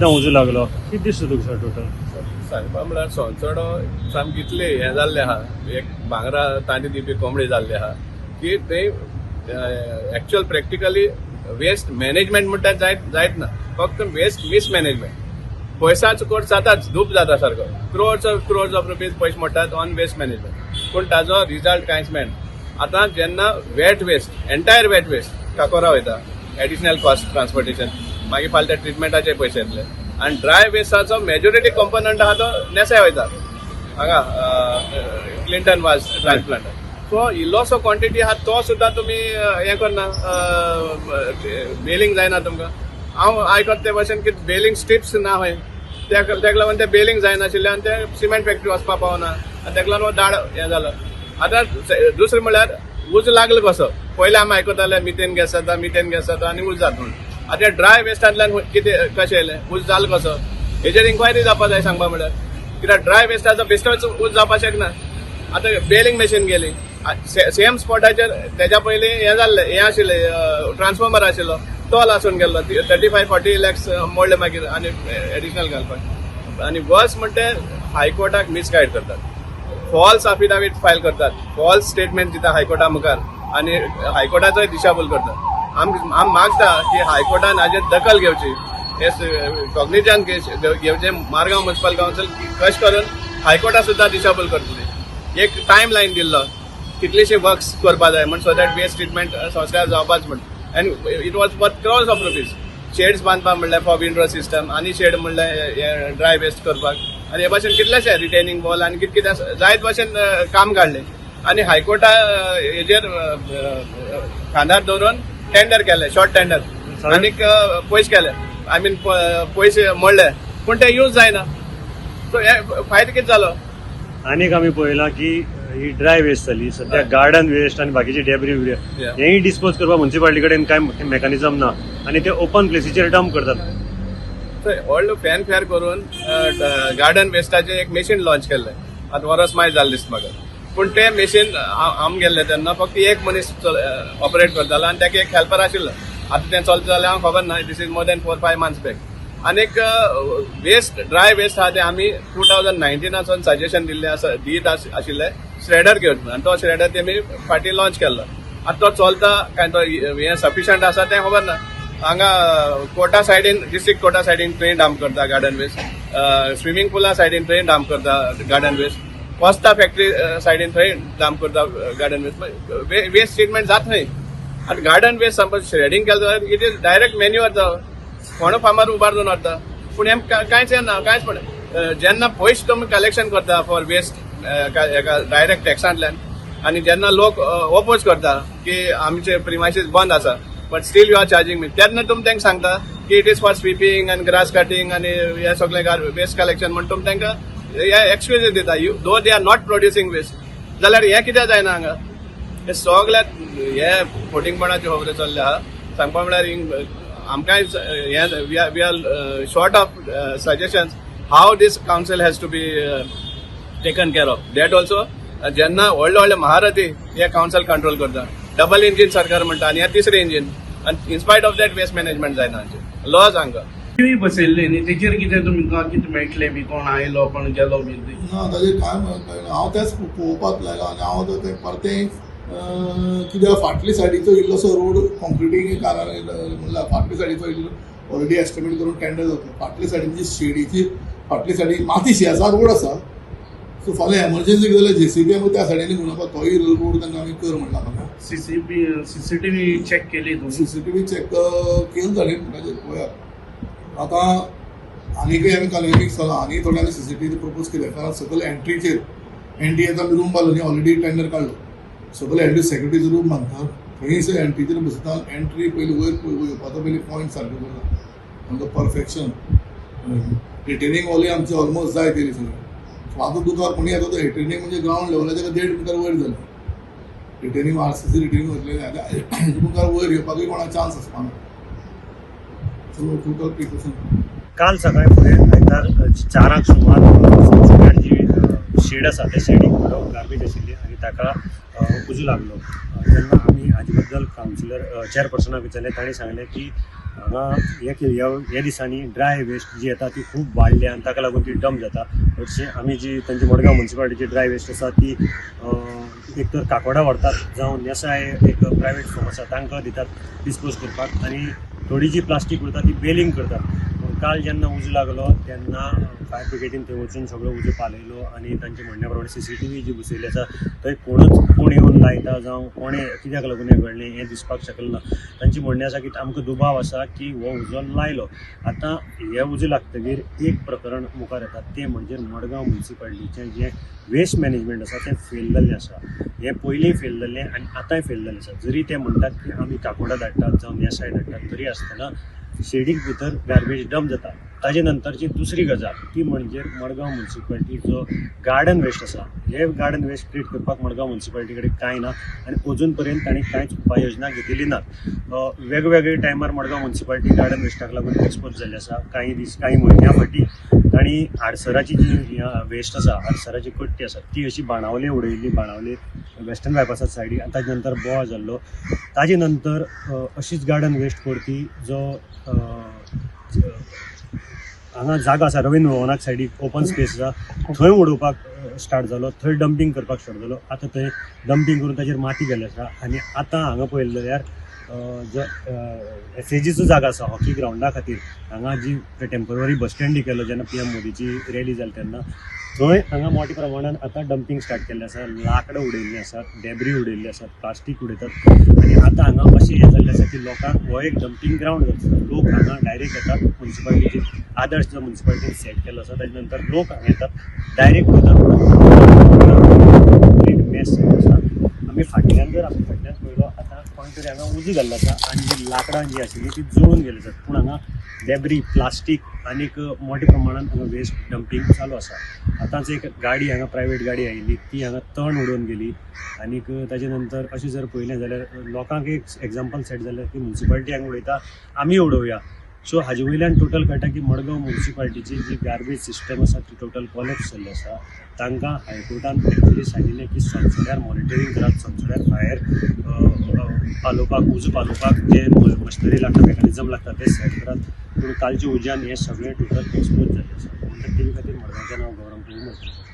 आतां उजो लागलो. कितें दिसता तुका सर टोटल? सांगपा म्हळ्यार सोनसडो सामकी इतले हें जाल्लें आहा, एक भांगरा तांणी दिवपी कोंबडी जाल्ली आहा की ते एक्चुअल प्रॅक्टिकली वेस्ट मॅनेजमेंट म्हणटा जायत जायत ना, फक्त वेस्ट मिसमॅनेजमेंट. पयसाचो कोर्स जाताच, धूप जाता सारको. क्रोर्स ऑफ रुपीज पयशे मोडटात ऑन वेस्ट मॅनेजमेंट, पूण ताजो रिजल्ट कांयच मेळना. आतां जेन्ना wet waste, entire wet waste Cacora वयता, एडिशनल कॉस्ट ट्रान्सपोर्टेशन, मागीर फाल्यां त्या ट्रिटमेंटाचे पयशे येतले. आनी ड्राय वेस्टाचो मेजॉरिटी कंपोनंट आहा तो नेसाय वयता, हांगा क्लिंटन वाज ट्रान्सप्लांट. सो इल्लोसो क्वॉन्टिटी आहा तो सुद्दां तुमी हें करना, बेलिंग जायना तुमकां. हांव आयकत ते भशेन की बेलिंग स्ट्रिप्स ना खंय, तेका लागून ते बेलिंग जायनाशिल्लें आनी ते सिमेंट फॅक्टरी वचपा पावना आनी तेका लागून हो दाड हें जालो. आतां दुसरें म्हळ्यार उजो लागलो कसो? पयलीं आमी आयकताले मिथेन गॅस जाता, मिथेन गॅस जाता आनी उजो जाता म्हणून. आतां ड्राय वेस्टांतल्यान कितें कशें येयलें, उजो जालो कसो, हेजेर इन्क्वायरी जावपा जाय. सांगपा म्हळ्यार कित्याक ड्राय वेस्टाचो बेश्टोच उजो जावपाक शकना. आतां बेलिंग मशीन गेली सेम स्पॉटाचेर. तेज्या पयलीं हें जाल्लें, हें आशिल्लें, ट्रान्सफॉर्मर आशिल्लो, तो लासून गेल्लो. 35-40 लॅक्स मोडले मागीर आनी एडिशनल घालपाक. आनी वर्स म्हणटे हायकोर्टाक मिसगायड करतात, फॉल्स अफिडावीट फायल करतात, फॉल्स स्टेटमेंट दिता हायकोर्टा मुखार आनी हायकोर्टाचोय दिशाभूल करतात. आम आम मागता की हायकोर्टान हाजेर दखल घेवची, हे कॉग्निजन्स घेवचे. मारगांव म्युन्सिपल कावन्सिल कशें करून हायकोर्टा सुद्दां दिशाभूल करतली. एक टायम लायन दिल्लो, कितलेशे वर्क्स करपा जाय म्हण, सो that waste treatment संस्कार जावपाच म्हण, and it was worth crores of rupees. Sheds बांदपाक म्हणल्यार फॉर विंडरो सिस्टम आनी शेड म्हणल्यार ड्राय वेस्ट करपाक आनी हे भाशेन कितलेशे रिटेनिंग वॉल आनी कितें कितें जायत भाशेन काम काडलें आनी हायकोर्टा हेजेर खांदार दवरून टेंडर केले, शॉर्ट टेंडर, आनीक पयशे केले, I mean पयशे मोडले, पूण ते यूज जायना. सो हे फायदो कितें जालो? आनीक आमी पळयलां की ही ड्राय वेस्ट जाली, सध्या गार्डन वेस्ट आनी बाकीची डेब्री बिब्री हेंय डिस्पोज करपाक म्युन्सिपालिटी कडेन कांय मेकॅनिझम ना आनी ते ओपन प्लेसीचेर डंप करतात. व्हडलो फॅन फेअर करून गार्डन वेस्टाचें एक मशीन लॉन्च केल्लें. आतां वरस माय जालें दिसता म्हाका. पूण तें मशीन आम गेल्ले तेन्ना फक्त एक मनीस ऑपरेट करतालो आनी ताका एक हेल्पर आशिल्लो. आतां तें चलता जाल्यार हांव खबर ना. This is more than 4-5 months back. आनीक वेस्ट, ड्राय वेस्ट आहा ते आमी 2019सावन सजेशन दिल्लें आसा, दीत आशिल्ले श्रेडर घेवन, आनी तो श्रेडर तेमी फाटीं लॉन्च केल्लो. आतां तो चलता काय, तो हें सफिशंट आसा तें खबर ना. हांगा कोटा सायडीन, डिस्ट्रिक्ट कोटा सायडीन थंय डंप करता गार्डन वेस्ट, स्विमींग पुला सायडीन थंय डंप करता गार्डन वेस्ट, कोस्ता फॅक्टरी सायडीन थंय डंप करता गार्डन वेस्ट. वेस्ट ट्रिटमेंट जात न्हय. आनी गार्डन वेस्ट समज श्रेडींग केलें जाल्यार it is direct manure. कोण फार्मर उबारून व्हरता, पूण हें कांयच येना, कांयच. पण जेन्ना पयशे तुमी कलेक्शन करता फॉर वेस्ट हेका डायरेक्ट टॅक्सांतल्यान आनी जेन्ना लोक ओपोज करता की आमचे प्रिमायसीस बंद आसा, but still you are charging me, तेन्ना तुमी तांकां सांगता की it is for sweeping आनी ग्रास कटिंग आनी हे सगळे वेस्ट कलेक्शन म्हण तुमी तांकां हे एक्सक्यूज दिता, you though they are not producing waste. जाल्यार हें कित्याक जायना हांगा? हे सगळे हे फोटिंगपणाच्यो खबरो चल्ले आहा. सांगपा म्हळ्यार आमकांय हे we are short of suggestions how this council has to be taken care of. That also जेन्ना व्हडले व्हडले महारथी हे कावन्सिल कंट्रोल करता, डबल इंजीन सरकार म्हणटा आनी हे तिसरें इंजीन, आनी in spite of that waste management जायना हांचें. लॉज हांगा टीव्ही बसयल्ली न्ही, तेचेर कितें तुमकां कितें मेळटलें बी, कोण आयलो कोण गेलो बी ते? ना, ताजेर कांय कळना. हांव तेंच पळोवपाक लागला आनी हांव आतां तें परतें कित्याक फाटली सायडीचो इल्लोसो रोड कॉन्क्रिटींग म्हणल्यार फाटली सायडीचो इल्लो ऑलरेडी एस्टिमेट करून टेंडर जाता. फाटली सायडीन जी शेडीची फाटली सायडीन मातीशी आसा, रोड आसा. सो फाल्यां एमर्जन्सी जाल्यार जेसीबी आमकां त्या सायडीन घेवन तोय रोड तांकां आमी कर म्हणला म्हाका. सीसीटीव्ही चॅक केली तुम्ही? सीसीटीव्ही चॅक केलं जालें म्हणटाचेर पळोवया. आतां आनीकय आमी काल मिक्स जाला, आनी थोडे आमी सीसीटीव्ही प्रपोज केले, कारण सकयल एंट्रीचेर एनडीएचो आमी रूम बांदलो न्ही, ऑलरेडी टेंडर काडलो. सकयल एंट्री सेक्युरिटीचो रूम बांदता, थंय एंट्रीचेर बसयता. एंट्री पयली वयर येवपाचो पयली पॉयंट सारको करता आमकां परफेक्शन. रिटेनिंग वॉलय आमची ऑलमोस्ट जाय तेली सगळें. सो आतां दुकार कोणी येता तो रिटेनिंग म्हणजे ग्रावंड लेवलाचेर 1.5 मिटर वयर जालें रिटेनिंग, आरसीसी रिटेनिंग वतलें. आतां हेजे मुखार वयर येवपाकूय कोणाक चान्स आसपाना. So total precaution. काल सकाळी फुडें आयतार 4 सुमार सगळ्यात जी शेड आसा त्या शेडीक थोडो गार्बेज आशिल्ली आनी ताका उजो लागलो. जेन्ना आमी हाजे बद्दल कावन्सिलर चेअरपर्सनाक विचारलें, तांणी सांगलें की हांगा हे ह्या दिसांनी ड्राय वेस्ट जी येता ती खूब वाडल्या आनी ताका लागून ती डंप जाता. हरशीं आमी जी तांची मडगांव म्युनिसिपालिटीची ड्राय वेस्ट आसा ती एक तर काकोडा व्हरतात जावं नेसाय एक प्रायवेट फर्म आसा तांकां दितात डिस्पोज करपाक, आनी थोडी जी प्लास्टीक उरता ती बेलिंग करतात. पूण काल जेन्ना उजो लागलो तेन्ना फायर ब्रिगेडीन थंय वचून सगळो उजो पालयलो आनी तांच्या म्हणण्या प्रमाणे सीसीटीव्ही जी बसयली आसा थंय कोणूच कोण येवन लायता जावं कोणें कित्याक लागून हें घडलें हें दिसपाक शकलें ना. तांचें म्हणणें आसा की आमकां दुबाव आसा की हो उजो लायलो. आतां हे उजो लागतगीर एक प्रकरण मुखार येता तें म्हणजे मडगांव म्युनिसिपालिटीचें जें वेस्ट मॅनेजमेंट आसा तें फेल जाल्लें आसा. हें पयलीं फेल जाल्लें आनी आतांय फेल जाल्लें आसा. जरी ते म्हणटात की आमी काकोडा धाडटात जावं नेसाय धाडटात तरी आसतना शेडीक भितर गार्बेज डंप जाता. ताजे नंतरची दुसरी गजाल ती म्हणजे मडगांव म्युनिसिपालिटी जो गार्डन वेस्ट आसा हे गार्डन वेस्ट ट्रीट करपाक मडगांव म्युनिसिपालिटी कडेन कांय ना आनी अजून पर्यंत तांणी कांयच उपाय योजना घेतिल्ली ना. वेगवेगळे टायमार मडगांव म्युनिसिपालिटी गार्डन वेस्टाक लागून एक्सपोज जाल्ली आसा. कांय दीस कांय म्हयन्या फाटीं तांणी आडसराची जी वेस्ट आसा, आडसराची कट्टी आसा ती अशी बाणावले उडयल्ली, बाणावले वेस्टर्न बायपासा सायडीक, आनी ताजे नंतर बोवाळ जाल्लो. ताजे नंतर अशीच गार्डन वेस्ट करती जो हांगा जागा आसा रवींद्र भवनाक सायडीक ओपन स्पेस आसा थंय उडोवपाक स्टार्ट जालो, थंय डंपींग करपाक स्टार्ट जालो. आतां थंय डंपींग करून ताजेर माती गेल्ली आसा. आनी आतां हांगा पळयलें जाल्यार जो एसएजीचो जागा आसा हॉकी ग्रावंडा खातीर हांगा जी टेंपररी बस स्टँड केलो जेन्ना पीएम मोदीची रॅली जाली तेन्ना थंय हांगा मोठ्या प्रमाणान आतां डंपींग स्टार्ट केल्लें आसा. लांकडां उडयल्लीं आसात, डेब्री उडयल्ली आसात, प्लास्टीक उडयतात आनी आतां हांगा अशें हें जाल्लें आसा की लोकांक हो एक डंपींग ग्रावंड जाता. लोक हांगा डायरेक्ट येतात, म्युनिसिपालिटीचे आदर्श जो म्युनिसिपालिटीन सेट केल्लो आसा ताजे नंतर लोक हांगा येतात डायरेक्ट वयतात, कंप्लीट मेस आसा. आमी फाटल्यान जर आमी फाटल्यान पळयलो आतां कोण तरी हांगा उजो घाल्लो आसा आनी जी लांकडां जी आशिल्ली ती जळून गेली आसात. पूण हांगा डेब्री, प्लास्टीक आनीक मोठ्या प्रमाणान हांगा वेस्ट डंपींग चालू आसा. आतांच एक गाडी हांगा प्रायवेट गाडी आयिल्ली ती हांगा तण उडोवन गेली. आनीक ताजे नंतर अशें जर पळयलें जाल्यार लोकांक एक एग्जाम्पल सेट जालें की म्युनिसिपालिटी हांगा उडयता आमी उडोवया. सो हाजे वयल्यान टोटल कळटा की मडगांव म्युनिसिपालिटीची जी गार्बेज सिस्टम आसा ती टोटल कॉलेप्स जाल्ली आसा. तांकां हायकोर्टान एक्चुली सांगिल्लें की सणसण्यार मॉनिटरींग करात, सणसण्यार फायर पालोवपाक, उजो पालोवपाक जे मशिनरी लागता, मेकॅनिजम लागता ते सेट करात. पूण कालच्या उज्यान हें सगळें टोटल एक्सपोज जाल्लें आसा. म्हणटा टीव्ही खातीर मडगांवचें नांव गौरव प्रभू.